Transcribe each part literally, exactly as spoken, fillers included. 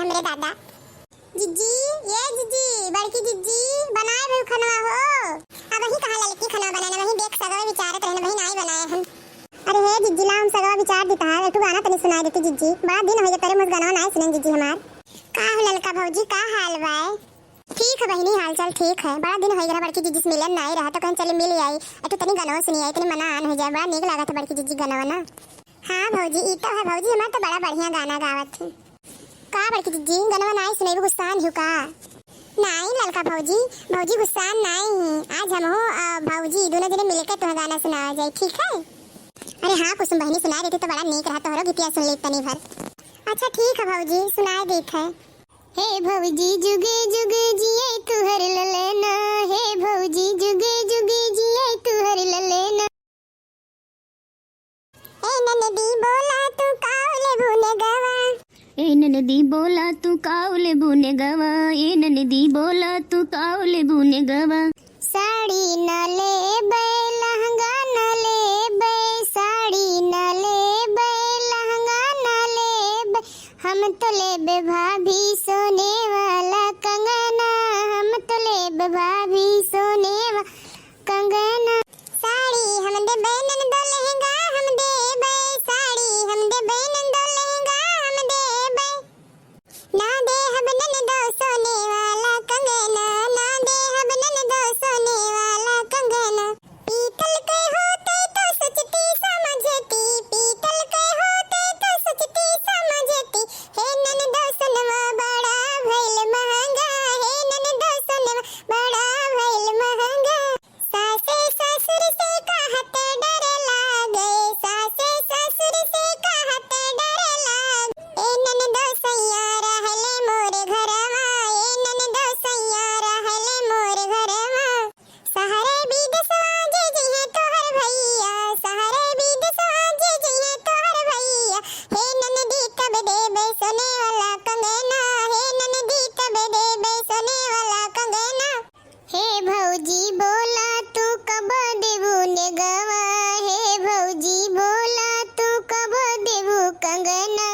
हमरे दादा। जिज्जी, ये जिज्जी, बड़की जिज्जी, बनाए भइउ खनवा हो। अबहीं कहाँ ललकी खनवा बनाए, अबहीं देख सगवा विचारत रहन, अबहीं नाई बनाए हन। अरे हे जिज्जी, ला हम सगवा विचार देता है, एक ठो गाना तनी सुनाए देती जिज्जी, बड़ा दिन होइ गए तोरे मुँह से गाना नाई सुनन जिज्जी हमार। का हो ललका भौजी, का हाल बाय? ठीक है बहिनी, हालचाल ठीक है। बड़ा दिन होइ गया बड़की जिज्जी से मिलन नाई रहा, तो कहेन चली मिल आई, एक ठो तनी गनवा सुनी आई, तनी मना आन होइ जाए। बड़ा नीक लागत है बड़की जिज्जी गनवा ना। हाँ भौजी, ई तो है भौजी, हमार तो बड़ा बढ़िया गाना गावत ही। का बड़की जिज्जी, गनवा नाई सुनैबू, गुस्सान हिउ का? नाई ललका भौजी, भौजी गुस्सान नाई ही। आज हम हो, अ, भौजी दोनों जने मिलके तुहे गाना सुनावा जाई, ठीक है? अरे हाँ कुसुम बहिनी, सुनाए देती तो बड़ा नीक रहा, तोहरो गीतिया सुन ली तनी भर। अच्छा ठीक है भौजी, सुनाए देत है। हे भौजी जुगे जुगे जिए तुहर ललना, हे भौजी जुगे जुगे जिए तुहर ललना। ए ननदी बोला तू काव लेबू नेगवा। ए ननदी बोला तू काव लेबू नेगवा, ए ननदी बोला तू काव लेबू नेगवा। साड़ी ना लेबे, लहंगा ना लेबे, साड़ी ना लेबे, लहंगा ना लेबे, हम तो लेबे भाभी सोने वाला कंगना, हम तो लेबे भाभी सोने वाला कंगना। साड़ी हम देबे ननदो, लहंगा हम देबे, साड़ी हम देबे ननदो, लहंगा हम देबे। ना देहब ननदो सोने वाला कंगना, ना देहब ननदो सोने वाला कंगना। पीतल के होते तो सोचती समझती, पीतल के होते तो सोचती समझती। हे ननदो सोनवा बड़ा भइल महंगा, हे ननदो सोनवा बड़ा भइल महंगा। सासे ससुर से कहत डर लागे, सासे ससुर से कहत डर लागे। ए ननदो सैया रहले मोर घरवा, ए ननदो सैया रहले मोर घरवा। सहरे विदेशवा जे जइहे तोहर भैया, सहरे विदेशवा जे जइहे तोहर भैया। हे ननदी तब देबे सोने वाला कंगना, हे ननदी तब देबे सोने वाला कंगना। हे भौजी बोला तू कब देबू नेगवा, हे भौजी बोला तू कब देबू कंगना।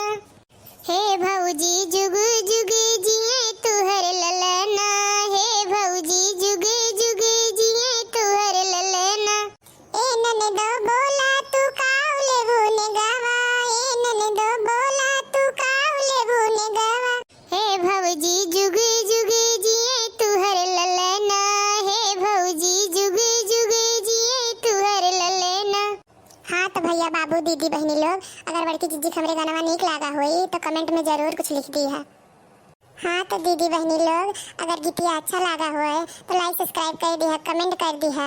हे भौजी जुग जुग जिए तुहर ललना, हे भौजी जुग जुग जिए तुहर ललना। ए ननदो बोला तू काव लेबू नेगवा, ए ननदो बोला तू काव लेबू नेगवा। हे भौजी जुग जुग जिए तुहर ललना, हे भौजी जुग जुग जिए तुहर ललना। हाँ तो भैया बाबू दीदी बहिनी लोग, अगर बड़की जिज्जी के हमरे गानवा नीक लागा होई तो comment में जरूर कुछ लिख दिहा। हाँ तो दीदी बहिनी लोग, अगर गीतिया अच्छा लागा होए तो like subscribe कर दिहा, comment कर दिहा।